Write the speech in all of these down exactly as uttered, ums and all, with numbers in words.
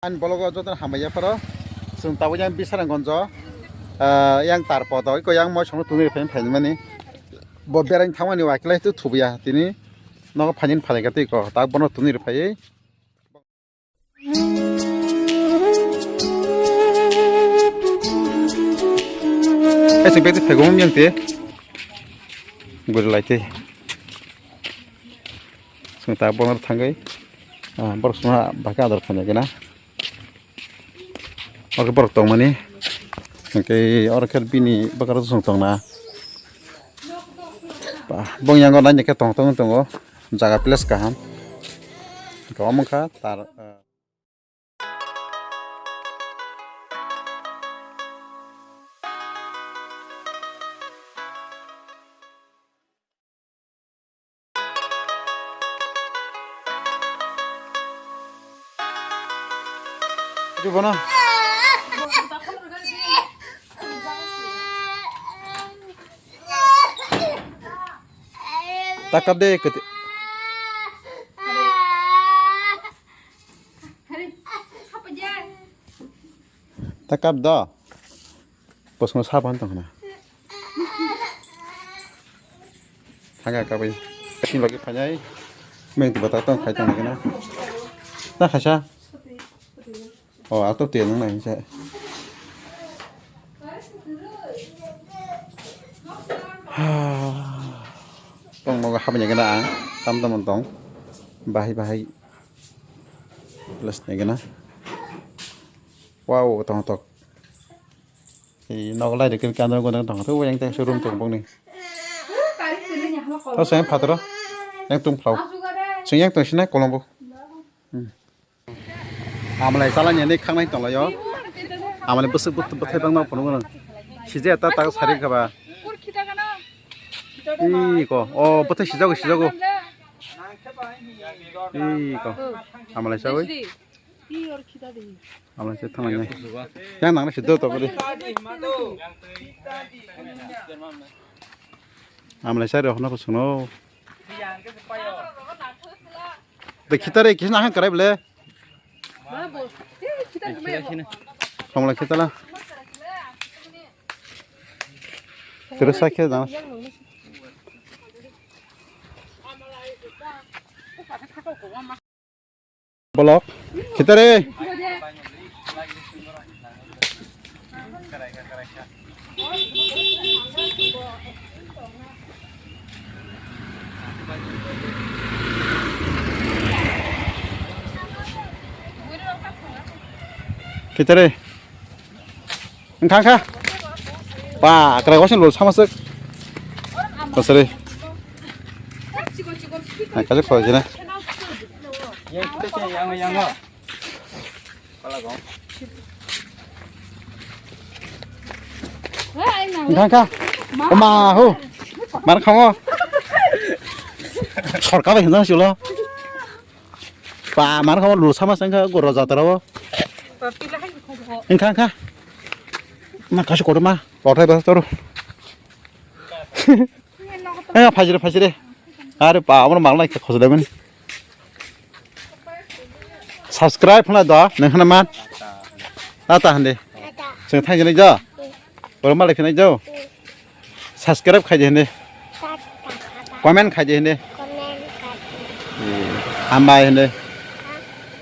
Ani bologo joto hambai yapharo. Chwng tabuk yang Biswranggonjo, ah, yang Tarpoto, iko yang moisongno tuni phai phaimani. Bo beraini thangmani wakilai tu thubiya tini. Nogo phaini phalai ka twi ko, tak bono tuni phaiwi. Kaisa beti phegum yang te. Guri lai te. Sung ta bono thangwi. Ah, borok suma baka ador khanya gena. Oro borok tongmani. Hingke oro khe bini bwkaro song tongna. Ba, bong yango nai khe tong tong tongo. Jaga place kaham. Hingke omo wngkha tar, eh, Bono. Takap de kete. Takap do. Bosongo sapan tong khna. Thaga kabai. Sini lagi phanyai. Meng tiba tak tong khai tong lagi na. Na khaisa. Oh, ato tiya nang nai sa. Tong nogo habanya gana ang. Tam tam tong. Bahai bahai. Plus ni gana. Wow, tong tok. Ei nogo lai de kiri kandar gona tong. Tu yang teh showroom tong bong ni. Tau saya phatro. Yang tung phlau. Sing yang tong sini kolombo. Hmm. Amalai chalani ani khangnai tonglaio. Amalai bwswk bwthai bangma phunukgo nang. Sijaya ta tak sari kha ba. Iko, o bwthai sijago, sijago. Iko. Amalai chawi. Amalai se thanglai nai. Yang nang sido to bari. Amalai sari hono ko suno. Be khitare kis na han karai bele. Somla khitala. Terus sakhe jang. Bolok, khitare. Khitare. Wngkha, wngkha. Ba, kwrai wasing lol sama swk. Bwsari. Ang kaisa khoi jina. Wngkha, wngkha. Oma, ho. Mar khamu. Sorkar bai hinjang silo. Ba, mar khamu lol sama swngkha goro jatra o. Wngkha, wngkha. Ma kaisa kotor ma. Kotor ba toro. Eh, phajire, phajire. Are ba, amro malnai khe khojlaimani. Subscribe hwnna do, nang hwnna man. Tata hande. Sing thang jani jo. Boro malai phinai jo. Subscribe khai de hande. Comment khai de hande. Hambai hande.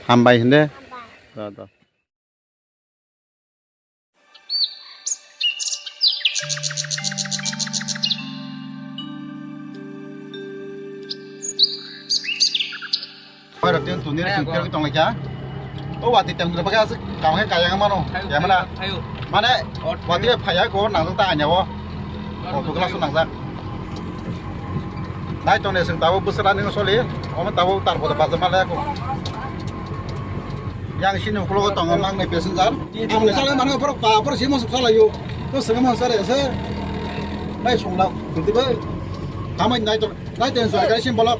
Hambai hande. Do, do. Oi, rok tin tuni rok sing tong lai kha. O wati tang dra baga se kang he kaya mano. Ya mana? Mane wati phaya ko nang ta anya o. O to glass nang jak. Nai tong ne sing tabo bwswk ani soli. Omo tabo tar boda baja male ko. Yang sini ukhlogo tongo mang ni passenger. Ang le sale mano borok ba borok simo suk sala yo. To sengmo sare se. Nai songla. Kunti bai. Kamai nai to nai ten sar kai sim bolok.